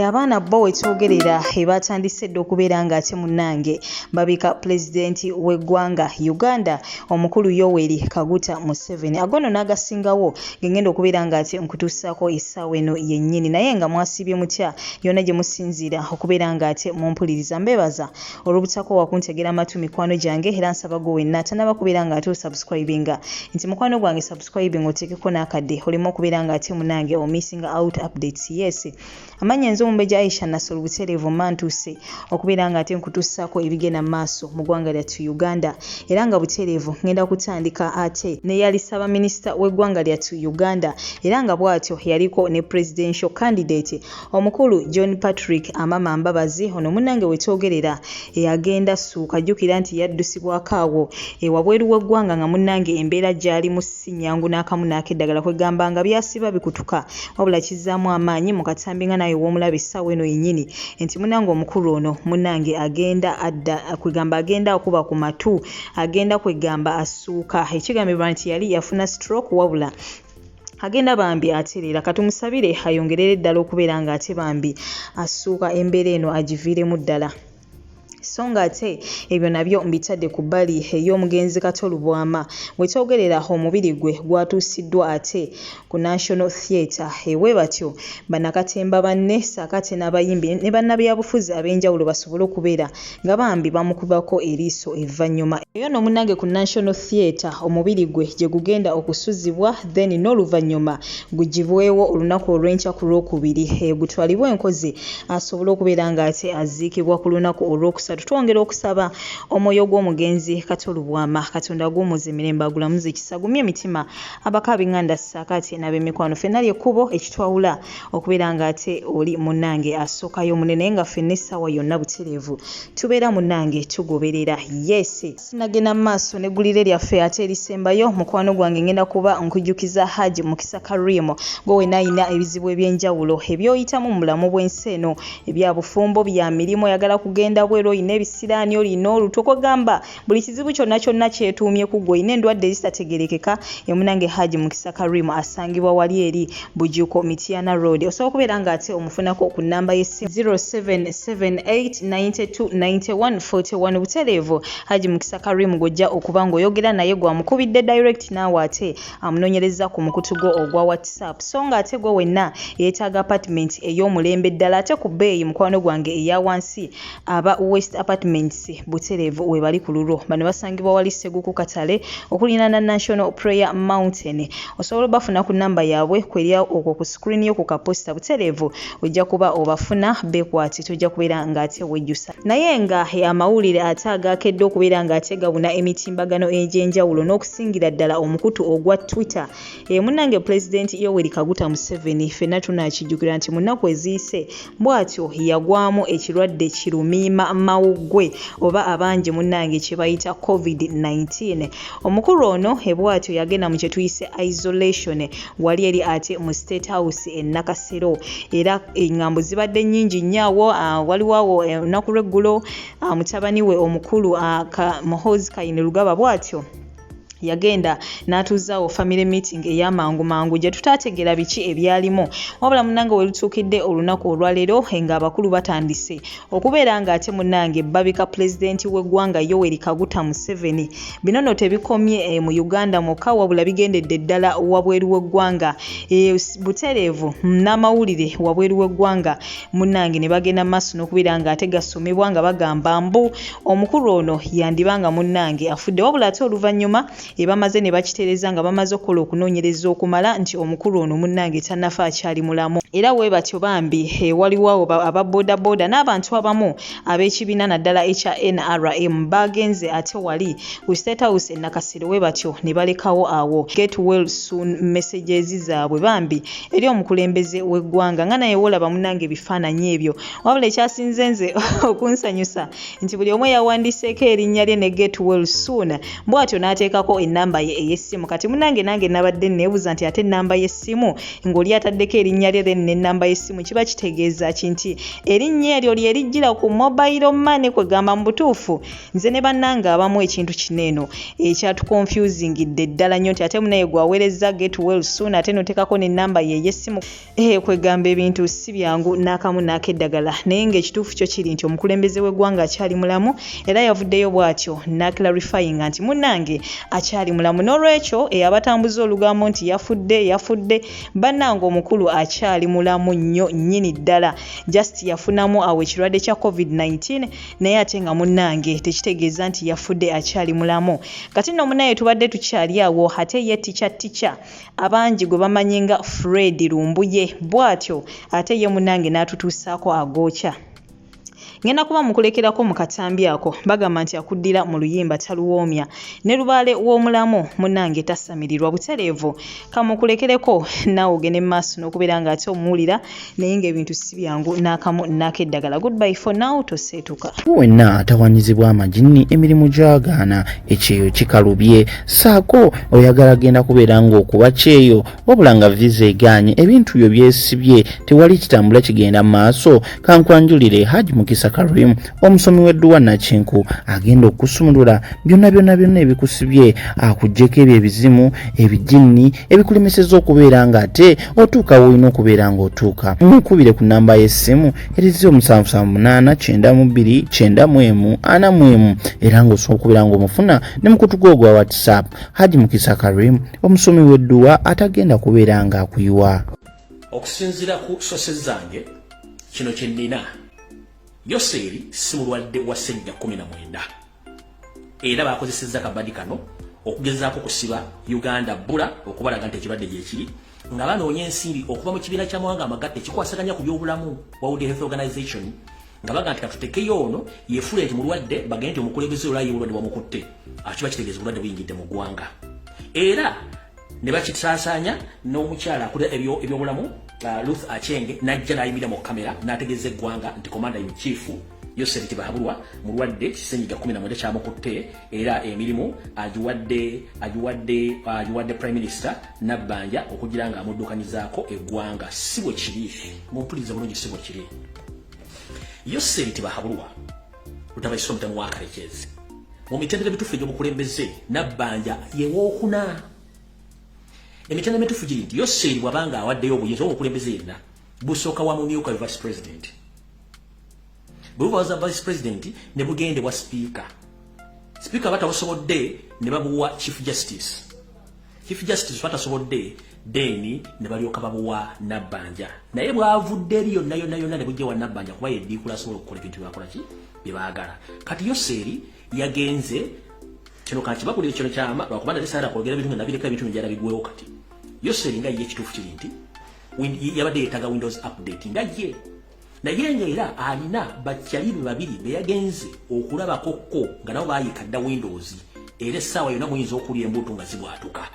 Abaana bo wetwogerera batandise dda okubeera ng'ate munnange babika pulezidenti w'eggwanga Uganda omukulu Yoweri Kaguta Museveni. Ago nno n'agasingawo ge ngenda okubeera ng'ate nkutuusaako essaawa eno yennyini. Naye nga mwasiibye mutya yonna gye musinziira okubeera ng'ate mumpuliriza. Mbeebaza olw'obutakoowa kuntegera matu mikwano gyange era nsaba gwe wenna atanaba kubeera ng'ate osubscribinga nti mukwano gwange subscribing oteekeko n'akadde oleme okubeera ng'ate munnange omissinga out updates. Yes. Amannya nze Omumbejja Aisha Nassolo butereevu mma ntuuse okubeera nga ate nkutuusaako ebigenda mu maaso mu ggwanga lyattu Uganda era nga butereevu ngenda kutandika ate n'eyali Ssaabaminisita w'eggwanga lyattu Uganda era nga bwatyo yaliko ne Presidential Candidate omukulu John Patrick Amama Mbabazi ono munnange wetwogerera agenda ssuuka jjukira nti yaddusibwako awo ewabweru w'eggwanga nga munnange embeera gy'alimu si nnyangu n'akamu n'akeddagala kwegamba nga by'asiba bikutuka wabula kizzaamu amaanyi mu katambi nga naawe w'omulaba essaawa eno yennyini nti munnange omukulu ono munnange agenda adda kwegamba agenda akuba ku matu agenda kwegamba assuuka ekigambibwa nti yali yafuna stroke wabula agenda bambi atereera katumusabire ayongerere ddala okubeera nga ate bambi assuuka embeera eno agiviiremu ddala. So ng'ate ebyo nabyo mbitadde ku bbali ey'omugenzi Kato Lubwama we twogerera omubiri gwe gwatuusiddwa ate ku National Theatre ewe batyo bannakatemba banne ssaako ate n'abayimbi ne bannabyabufuzi ab'enjawulo basobole okubeera nga bambi bamukubako eriiso evvannyuma. Eyo nno munnange ku National Theatre omubiri gwe gye gugenda okusuzibwa then n'oluvannyuma guggyibwewo olunaku olw'enkya ku Lwokubiri gutwalibwe e Nkozi asobole okubeera ng'ate aziikibwa ku lunaku Olwokusatu. Twongera okusaba omwoyo gw'omugenzi Kato Lubwama Katonda aguwummuze mirembe agulamuze kisa agumye emitima abako ab'enganda ssaako ate n'ab'emikwano. Ffenna ly'ekkubo ekitwawula okubeera ng'ate oli munnange asookayo munne naye nga ffenna essaawa yonna butereevu tubeera munnange tugoberera. Yes. Sinagenda mu maaso n'eggulire lyaffe ate erisembayo, mukwano gwange ngenda kuba nkujjukiza Hajj Mukisa Karim gwe wenna alina ebizibu eby'enjawulo eby'oyitamu mu bulamu bw'ensi eno ebya bufumbo, bya mirimu, oyagala kugenda bweru, olina ebisiraani, olina olutwe, kwegamba buli kizibu kyonna kyonna kyetuumye ku ggwe, olina endwadde ezitategeerekeka, ye munnange Hajj Mukisa Karim asangibwa wali eri Bujuuko Mityana Road. Osobola okubeera ng'ate omufunako ku nnamba y'essimu 0778 92 91 41 butereevu. Hajji Mukisa Karim gw'ojja okuba ng'oyogera naye gw'amukubidde direct naawe ate amunoonyerezza ku mukutu gwo ogwa WhatsApp. So ng'ate gwe wenna eyeetaaga apartment ey'omulembe ddala ate ku bbeeyi mukwano gwange eya wansi aba West Apartments butereevu weebali ku lulwo. Bano basangibwa wali Sseguku Katale okuliraana National Prayer Mountain. Osobola obafuna ku nnamba yaabwe kweri okwo ku screen yo ku ka poster butereevu ojja kuba obafuna beekwate tojja kubeera ng'ate wejjusa. Naye nga amawulire ate agaakedde okubeera ng'ate gabuna emitimbagano egy'enjawulo n'okusingira ddala omukutu ogwa Twitter Eeh munnange Pulezidenti Yoweri Kaguta Museveni ffenna tunaakijjukira nti mu nnaku eziyise bwatyo yagwamu ekirwadde ki lumiima mawuggwe oba abangi munnange kyebayita Covid 19. Omukulu ono bwatyo yagenda mu kyetuyise isolation wali eri ate mu State House e Nakasero era engambo zibadde nnyingi nnyo awo waliwo awo olunaku lw'eggulo mutabani we omukulu Muhoozi Kainerugaba bwatyo yagenda n'atuuzaawo family meeting ey'amangu mangu gye tutaategeera biki ebyalimu wabula munnange we lutuukidde olunaku olwaleero ng'abakulu batandise okubeera ng'ate munnange babika pulezidenti w'eggwanga Yoweri Kaguta Museveni. Bino nno tebikomye eh, mu Uganda mwokka wabula bigendedde ddala wabweru w'eggwanga eh, butereevu n'amawulire wabweru w'eggwanga munnange ne bagenda mu maaso n'okubeera ng'ate gasomebwa nga bagamba mbu Omukulu ono yandiba nga munnange afudde wabula ate oluvannyuma bamaze ne bakitereeza nga bamaze okukola okunoonyereza okumala nti omukulu ono munnange tannafa akyali mulamu. Era webatyo bambi waliwo awo aba bodaboda n'abantu abamu ab'ekibiina naddala ekya nrm baagenze ate wali ku State House e Nakasero webatyo ne balekawo awo get well soon messages zaabwe bambi eri omukulembeze w'eggwanga nga naye wolaba munnange ebifaananyi ebyo. Wabula ekyasinze nze okunsanyusa nti buli omu eyawandiiseeko erinnya lye ne get well soon bw'atyo n'ateekako N'ateekako ennamba ye ey'essimu. Kati munnange nange nabadde nneebuuza nti ate ennamba y'essimu ng'oli ataddeko erinnya lye then n'ennamba y'essimu kiba kitegeeza ki, nti erinnya eryo lye lijjira ku mobile money? Kwegamba mu butuufu nze ne bannange abamu ekintu kino eno ekyatuconfusingidde ddala nnyo, nti ate munaye gwaweerezza "Get well soon" ate n'oteekako n'ennamba ye ey'essimu. Kwegamba ebintu si byangu n'akamu n'akeddagala, naye ng'ekituufu kyo kiri nti omukulembeze w'eggwanga akyali mulamu, era yavuddeyo bw'atyo n'aclarifyinga nti munnange akyali mulamu. N'olwekyo abatambuza olugambo nti yafudde, yafudde, bannange omukulu akyali mulamu nnyo nnyini ddala. Just yafunamu awo ekirwadde kya COVID-19, naye ate nga munnange tekitegeeza nti yafudde, akyali mulamu. Kati nno munnaye tubadde tukyali awo, ate ye tica tica abangi gwe bamanyi nga Fred Lumbuye bw'atyo ate ye munnange n'atutuusaako agookya. Ngenda kuba mukulekerako mu katambi ako. Bagamba nti akuddira mu luyimba taluwoomya, ne lubaale w'omulamu munnange tasamirirwa butereevu. Kamukulekereko naawe ogende mu maaso n'okubeera ng'ate omuwulira, naye ng'ebintu si byangu n'akamu n'akeddagala. Goodbye for now, toseetuka. Wenna atawanyizibwa amajinni, emirimu gyagaana, ekyeyo kikalubye, saako oyagala genda kubeera ng'okuba kyeyo wabula nga visa egaanye, ebintu byo byesibye, tewali kitambula kigenda mu maaso, kankwanjulire Haji Mukisa Karim, omusomi w'edduwa nakinku, agenda okusumulula byonna byonna byonna ebikusibye, akuggyeko ebyo ebizimu, ebijinni ebikulemeseza okubeera ng'ate otuuka woolina okubeera ng'otuuka. Mukubire ku namba y'essimu eri 0778 92 91 41, era ng'osobola okubeera ng'omufuna ne mukutu gwo ogwa WhatsApp. Haji Mukisa Karim, omusomi w'edduwa atagenda kubeera ng'akuyiwa. Okusinziira ku sources zange, kino kye nnina: Yoseeri si mulwadde wa ssenyiga 19, era bakozesezza kabadi kano okugezaako kusiba Uganda bbula, okubalaga nti ekirwadde gyekiri, nga banoonya ensimbi okuva mu kibiina ky'amawanga amagatte ekikwasaganya ku byobulamu, World Health Organization, nga baga nti katutekeyo ono yefuule nti mulwadde, bagende nti omukulembeze olayi obulwadde bwamukutte. Akiba kitegeeza obulwadde buyingidde mu ggwanga, era ne bakisaasaanya n'omukyala akulira ebyobulamu, Ruth Achenge, najja n'ayimirira mu kamera n'ategeeza eggwanga nti commander in chief Yoseri Tibahabulwa mulwadde, kisenyiga 19 kyamukutte, era emirimu agiwadde prime minister Nabbanja okugira nga amuddukanyizaako eggwanga. Si bwe kiri, mumpulirize bulungi, si bwe kiri. Yoseri Tibahabulwa Rutabaisa, omutemu wa Karekyezi, mu mitendera emituufu egy'obukulembeze Nabbanja yewookuna. Emitendera emituufu giri nti Yoseri bw'abanga awaddeyo obuyinza oba obukulembeze yenna, busooka wa mumyuka vice president, bwe buva wa vice president ne bugende bwa speaker, speaker batabusobodde ne babuwa chief justice, chief justice batasobodde then ne balyoka babuwa Nabbanja. Naye bwavudde eri yonna yonna yonna ne bujja wa Nabbanja, kuba yeddiikula asobola okukola ebintu byebakola ki bye baagala. Kati Yoseeri yagenze, kino kankibakulire, kino kyama, lwakuba nali saala kwogera ebintu nga nabireka, ebintu njala bigwewo. Kati Yoseeri nga ye ekituufu kiri nti yabadde yeetaaga Windows update nga ye, naye nga era alina bakyali be babiri be yagenze okulabako ko nga nabo baayika dda Windows, era essaawa yonna muyinza okulya embuutu nga zibwatuka.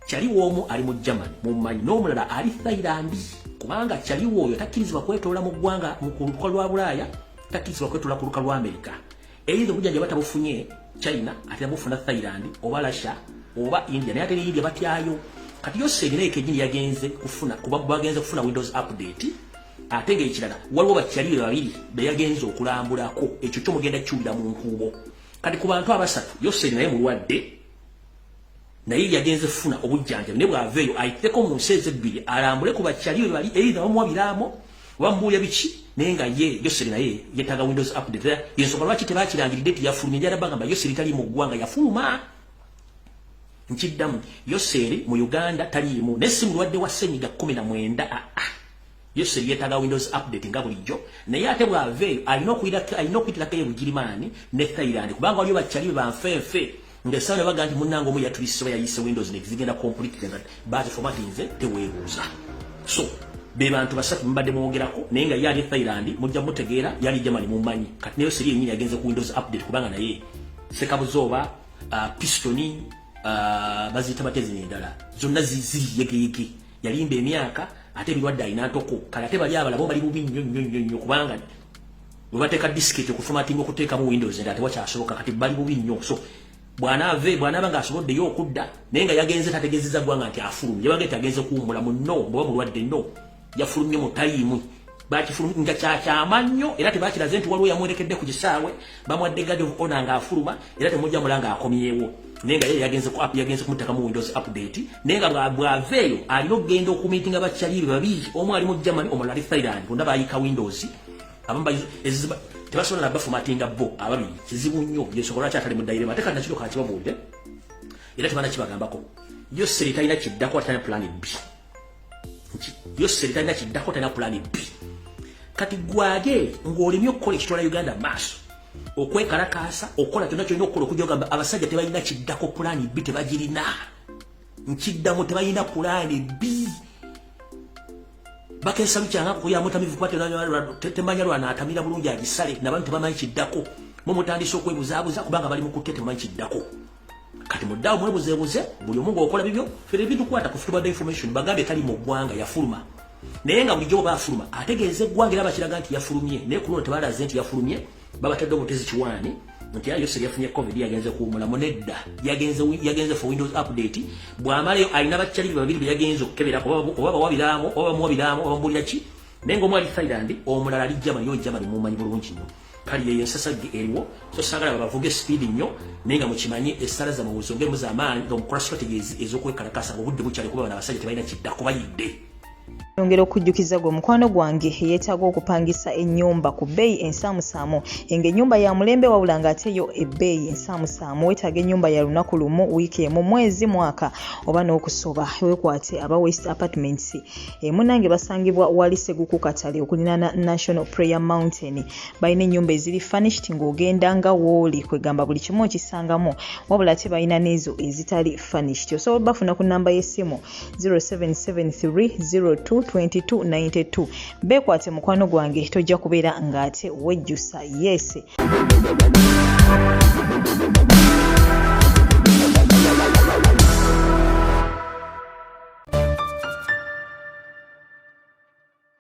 Kyaliwo omu ali mu Germany mumanyi, n'omulala ali Thailand, kubanga kyaliwo oyo takkirizibwa kwetoola mu ggwanga ku luka lwa Bulaaya, takkirizibwa kwetoola ku luka lwa Amerika. Eyinza obujjanjabi batabufunye China, ate bufuna Thailand oba Russia oba India, naye ate ne India batyayo. Kati Yoseri naye kenyini yagenze kufuna, kuba bagenze kufuna Windows update. Ate ng'ekirala waliwo bakyali be babiri be yagenze okulambulako, ekyo kyo mugenda kiwulira mu nkuubo. Kati ku bantu abasatu, Yoseri naye mulwadde, naye yagenze funa obujjanjabi, ne bw'aveeyo ayitireko mu nsi ezebbiri alambule ku bakyali be bali, either bamuwa biraamo oba mubuulya biki, naye nga ye Yoseri naye yeetaaga Windows update. Yensonga lwaki tebakirangiridde nti yafulumye. Njala bagamba Yoseri tali mu ggwanga, yafuluma. Nkiddamu, Yoseri mu Uganda taliimu, naye si mulwadde wa ssenyiga 19. Aa, Yoseri yeetaaga Windows update nga bulijjo, naye ate bw'aveeyo alina okuyitirako e Bugirimaani ne Thailand, kubanga waliyo bakyali be banfenfe ng'essaawa ne baga nti munnange omu yatulise oba yayise Windows ne zigenda complete nga baziformatinze, teweebuuza. So be bantu basatu mubadde mwogerako, naye nga ye ali e Thailand mujja mutegeera, yali Germany mumanyi. Kati naye Yoseri yennyini yagenze ku Windows update, kubanga naye sekabuze oba pistoni baziyita batezi endala zonna ziri yegeyege, yalimba emyaka, ate ebirwadde alina ntoko. Kale ate bali abalala bo bali bubi nnyo nnyo nnyo nnyo, kubanga bwe bateeka diskette okuformatinga okuteekamu Windows endala tewakyasoboka. Kati bali bubi nnyo. So Bw'anaave, bw'anaaba ng'asoboddeyo okudda, naye nga yagenze tategeezezza ggwanga nti afulumye. Yabanga nti agenze kuwummula mu no bw'oba mulwadde, no yafulumye mu time bakifulumye nga kyakyama nnyo, era tebakiraze nti waliwo yamwerekedde ku kisaawe, bamuwadde guard of honor ng'afuluma, era temujja mula ng'akomyewo, naye nga ye yagenze ku app, yagenze kumuteekamu Windows update. Naye nga bw'aveeyo alina okugenda okumiitinga bakyalibe babiri, omu ali mu Germany, omulala ali Thailand, bonna bayiika Windows. Abamu tebasobola nabaformatinga bo ababiri, kizibu nnyo. Yensonga lwaki atali mu dilemma. Ate kati nakiro kakibabuulire, era tebanakibagambako. Yoseri talina kiddako, talina plan B. Yoseri talina kiddako, talina plan B. Kati gwage ng'olemye okukola ekitwala Uganda maaso, okwekalakaasa, okukola kyonna kyolina okukola okujja ogamba abasajja tebalina kiddako, plan B tebagirina. Nkiddamu, tebalina plan B. Bakeesa lukyanga kuyamutamivu kuba temanya lwanaatamira bulungi agisale. Nabantu tebamanyi kiddako, mumutandise okwebuzaabuza kubanga bali mukutte, tebamanyi kiddako. Kati muddaawo mwebuzeebuze, buli omu ng'okola bibyo. Fere bitukwata ku tubadde information bagambye tali mu ggwanga, yafuluma, naye nga bulijjo bwe afuluma ategeeza eggwanga, era bakiraga nti yafulumye. Naye ku luno tebalaze nti yafulumye, babatadde obutezi kiwaani nti Yoseri yafunye COVID, yagenze kuwumulamu. Nedda, yagenze for Windows update. Bw'amalayo alina bakyali be babiri be yagenze okukeberako, oba bawabiraamu, oba bamuwabiraamu, oba bamubuulira ki, naye ng'omu ali Thailand, omulala ali Germany. Yo Germany mumanyi bulungi nnyo. Kale yeyo ensasagge eriwo, so saagala babavuge speed nnyo, naye nga mukimanyi essala zammwe muzongemu z'amaanyi nga mukola strategies ez'okwekalakasa nga obudde bukyali, kuba bano abasajja tebalina kiddako, bayidde. Nyongera okujjukiza gwe mukwano gwange eyeetaaga okupangisa ennyumba ku bbeeyi ensaamusaamu, ng'ennyumba ya mulembe wabula ng'ate yo ebbeeyi ensaamusaamu. Weetaaga ennyumba ya lunaku lumu, wiiki emu, mwezi, mwaka oba n'okusoba, weekwate aba West Apartments. Munnange basangibwa wali Seguku Katale okulinaana National Prayer Mountain. Balina ennyumba eziri furnished ng'ogenda nga wooli, kwegamba buli kimu okisangamu, wabula ate balina n'ezo ezitali furnished. Osobola bafuna ku nnamba y'essimu 0773022292. Beekwate mukwano gwange, tojja kubeera ng'ate wejjusa. Yes.